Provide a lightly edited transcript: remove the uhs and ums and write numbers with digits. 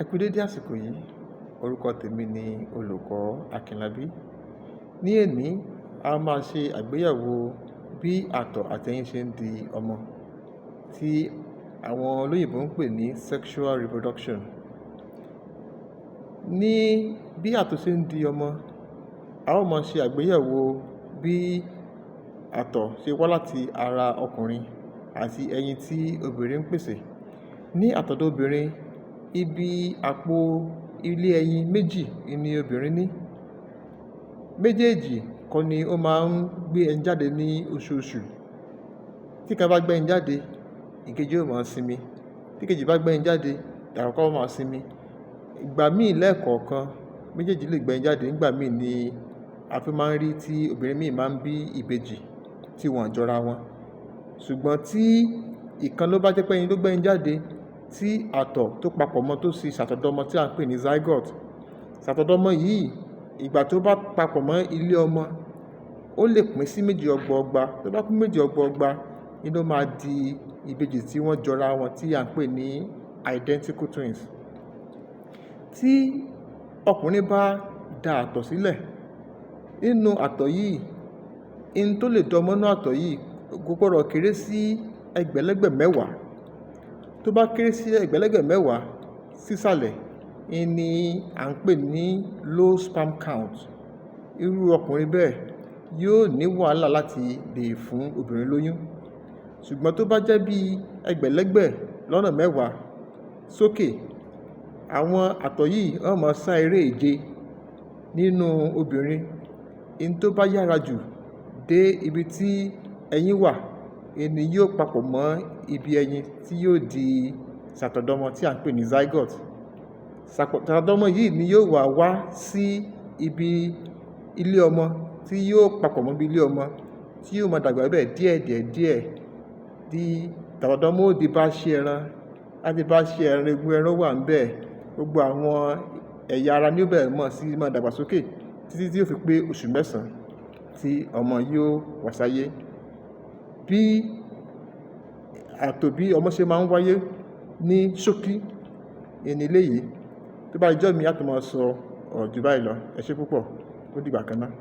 Ẹ kú dédé àsìkò yìí. Orúkọ tèmi ni olùkọ́ Akínlábí. Ní èní, a máa ṣe àgbéyẹ̀wò bí àtọ̀ àti ẹyin ṣe ń di ọmọ, tí àwọn olóyìnbó ń pè ní sexual reproduction. Ní bí àtọ̀ ṣe ń di ọmọ, a ó máa ṣe àgbéyẹ̀wò bí àtọ̀ ṣe wá láti ara ọkùnrin àti ẹyin tí obìnrin ń pèsè. Ní àtọ̀dọ̀ obìnrin, ibi àpò ilé ẹyin méjì ni obìnrin ní. Méjèèjì kọ́ ni ó máa ń gbé ẹyin jáde ní oṣooṣù. Tí ìkan bá gbẹ́yin jáde, ìkejì ó máa sinmi. Tí ìkejì bá gbẹ́yin jáde, àkọ́kọ́ ó máa sinmi. Ìgbà míì lẹ́ẹ̀kọ̀ọ̀kan, méjèèjì lè gbẹ́yin jáde. Nígbà míì ni a fi máa ń rí tí obìnrin míì máa ń bí ìbejì tí wọ́n jọra wọn. Ṣùgbọ́n tí ìkan ló bá jẹ́ pé ẹyin ló gbẹ́yin jáde, tí àtọ̀ tó papọ̀ mọ́ tó sì ṣàtọ̀dọ́mọ tí à ń pè ní zygote. Ṣàtọ̀dọ́mọ yìí, ìgbà tó bá papọ̀ mọ́ ilé ọmọ, ó lè pín sí méjì ọgbọọgba. Tó bá pín méjì ọgbọọgba, ní ló máa di ìbejì tí wọ́n jọra wọn tí à ń pè ní identical twins. Tí ọkùnrin bá da àtọ̀ sílẹ̀, nínú àtọ̀ yìí, in tó lè dọmọ nínú àtọ̀ yìí kò gbọdọ̀ kéré sí ẹgbẹ̀lẹ́gbẹ̀ 10. Tó bá kéré sí ẹgbẹ̀lẹ́gbẹ̀ 10 sísàlẹ̀, in ni à ń pè ní low sperm count. Irú ọkùnrin bẹ́ẹ̀ yóò ní wàhálà láti lè fún obìnrin lóyún. Ṣùgbọ́n tó bá jẹ́ bí ẹgbẹ̀lẹ́gbẹ̀ lọ́nà 10 sókè, àwọn àtọ̀ yìí wọ́n máa sá eré ìje nínú obìnrin. In tó bá yára jù dé ibi tí ẹyin wà, in ni yóò papọ̀ mọ́ ibi ẹyin tí yóò di ṣàtọ̀dọ́mọ tí à ń pè ní zygote. Ṣàtọ̀dọ́mọ yìí ni yóò wá wá sí ibi ilé ọmọ tí yóò papọ̀ mọ́ ibi ilé ọmọ tí yóò máa dàgbà bẹ́ẹ̀ díẹ̀ díẹ̀ díẹ̀ di ṣàtọ̀dọ́mọ ó di bá ṣe ẹran, láti bá ṣe ẹran, egun ẹran wà níbẹ̀. Gbogbo àwọn ẹ̀yà ara ní ó bẹ̀rẹ̀ mọ́ sí máa dàgbà sókè títí tí ó fi pé oṣù 9 tí ọmọ yóò wá sáyé. Bí àtò bí ọmọ ṣe máa ń wáyé ní ṣókí ní eléyìí. Tó bá dijọ́ míì, á tún máa sọ ọ̀rọ̀ jù báyìí lọ. Ẹ ṣé púpọ̀. Ó dìgbà kan náà.